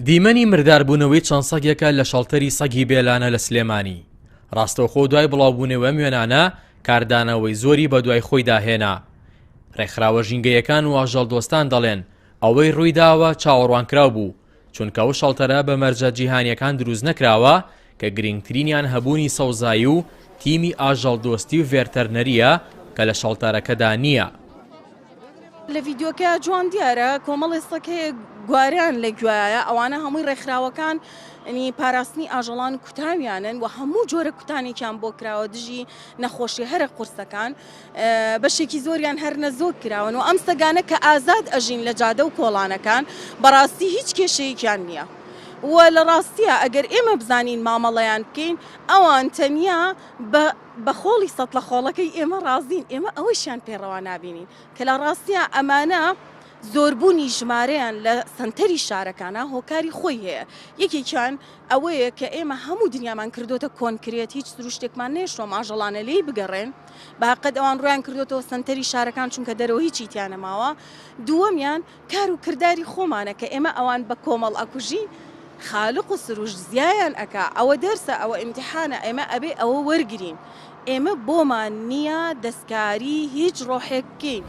دیمەنی مرداربوونەوەی چەند سەگێکە لە شەڵتەری سەگی بێلانە لە سلێمانی. ڕاستەوخۆ دوای بڵاوبوونەوەی ئەم وێنانە کاردانەوەی زۆری بەدوای خۆیدا هێنا. ڕێکخراوە ژینگەیەکان و ئاژەڵدۆستان دەڵێن ئەوەی ڕوویداوە چاوەڕوانکراو بوو، چونکە ئەو شەڵتەرە بە مەرجە جیهانییەکان دروست نەکراوە کە گرنگترینیان هەبوونی سەوزایی و تیمی ئاژەڵدۆستی و ڤێرتەرنەرییە کە لە شەڵتەرەکەدا نییە. لە ڤیدیۆکەیا جوان دیارە کۆمەڵێ سەگ هەیە گواریان لە گوایە ئەوانە هەمووی ڕێکخراوەکان ینی پاراستنی ئاژەڵان کوتاویانن و هەموو جۆرە کوتانێکیان بۆ کراوە دژی نەخۆشی هەرە قورسەکان بەشێکی زۆریان هەر نەزۆک کراون و ئەم سەگانە کە ئازاد ئەژین لە جادە و کۆڵانەکان بەڕاستی هیچ کێشەیەکیان نییە و لە ڕاستیە ئەگەر ئێمە بزانین مامەڵەیان بکەین ئەوان تەنیا بە بە خۆڵی سەتڵە خۆڵەکەی ئێمە ڕازین، ئێمە ئەوەیشیان پێ ڕەوا نابینین، کە لە ڕاستیا ئەمانە زۆربوونی ژمارەیان لە سەنتەری شارەکانا هۆکاری خۆی هەیە، یەکێکیان ئەوەیە کە ئێمە هەموو دنیامان کردۆتە کۆنکرێت، هیچ سروشتێکمان نەهێشتووە ئەم ئاژەڵانە لێی بگەڕێن، بە هەقەت ئەوان ڕوویان کردۆتەوە سەنتەری شارەکان چونکە دەرەوە هیچی تیا نەماوە، دووەمیان کار و کرداری خۆمانە کە ئێمە ئەوان بە کۆمەڵ ئەکوژین خالق و سروشت زیایان ئەکا ئەوە دەرسە ئەوە ئیمتیحانە ئێمە ئەبێ ئەوە وەرگرین ئێمە بۆمان نیە دەستکاری هیچ ڕۆحێک بکەین.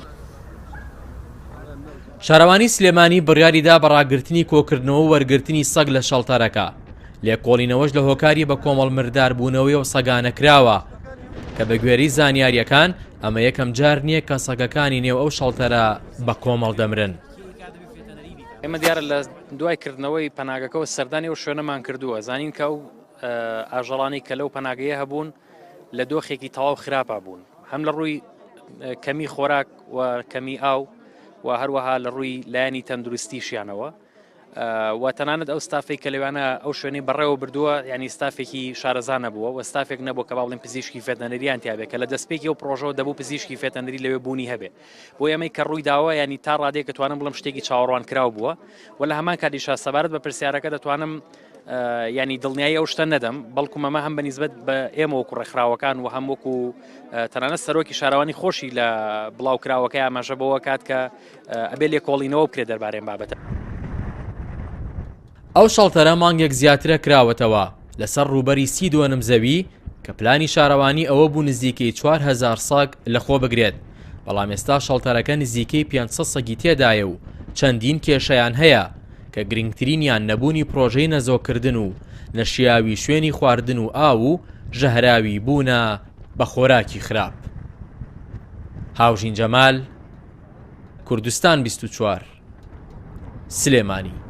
شارەوانی سلێمانی بڕیاریدا بە ڕاگرتنی کۆکردنەوە و وەرگرتنی سەگ لە شەڵتەرەکە، لێکۆڵینەوەش لە هۆکاری بە کۆمەڵ مرداربوونەوەی ئەو سەگانە کراوە، کە بەگوێرەی زانیارییەکان ئەمە یەکەم جار نییە کە سەگەکانی نێو ئەو شەڵتەرە بە کۆمەڵ دەمرن. ئێمە دیارە لە دوای کردنەوەی پەناگەکەەوە سەردانی ئەو شوێنەمان کردووە زانین کە ئەو ئاژەڵانی کە لەو پەناگەیە هەبوون لە دۆخێکی تەواو خراپا بوون هەم لە ڕووی کەمی خۆراک و کەمی ئاو و هەروەها لە ڕووی لایەنی تەندروستیشیانەوە و تەنانەت ئەو ستافەی کە لەوانە ئەو شوێنەی بەڕێوە بردووە ینی ستافێکی شارەزا نەبووە و ستافێک نەبوو کە با بڵێن پزیشکی ڤێتەنەریان تیاابێت کە لە دەستپێکی ئەو پرۆژەوە دەبوو پزیشکی ڤێتەنەری لەوێ بوونی هەبێ بۆ ئەمەی کە ڕووی داوە ینی تا ڕادەیەک دەتوانم بڵێم شتێکی چاوەڕوان کراو بووە و لە هەمان کاتیشا سەبارەت بە پرسیارەکە دەتوانم ینی دڵنیایی ئەو شتە نەدەم بەڵکو مەمە هەم بە نیسبەت بە ئێمە وەکو ڕێکخراوەکان و هەم وەکو تەنانەت سەرۆکی شارەوانی خۆشی لە بڵاوکراوەکەی ئاماژە بەوە کات کە ئەبێ لێکۆڵینەوە بکرێت دەربارەی ئەم بابەتە. ئەو شەڵتەرە مانگێک زیاترە کراوەتەوە لەسەر ڕووبەری سی دۆنم زەوی کە پلانی شارەوانی ئەوە بوو نزیکەی 4000 سەگ لەخۆ بگرێت، بەڵام ئێستا شەڵتەرەکە نزیکەی 500 سەگی تێدایە و چەندین کێشەیان هەیە کە گرنگترینیان نەبوونی پرۆژەی نەزۆککردن و نەشیاوی شوێنی خواردن و ئاو و ژەهراوی بوونە بە خۆراکی خراپ. هاوژین جەمال، کوردستان 24، سلێمانی.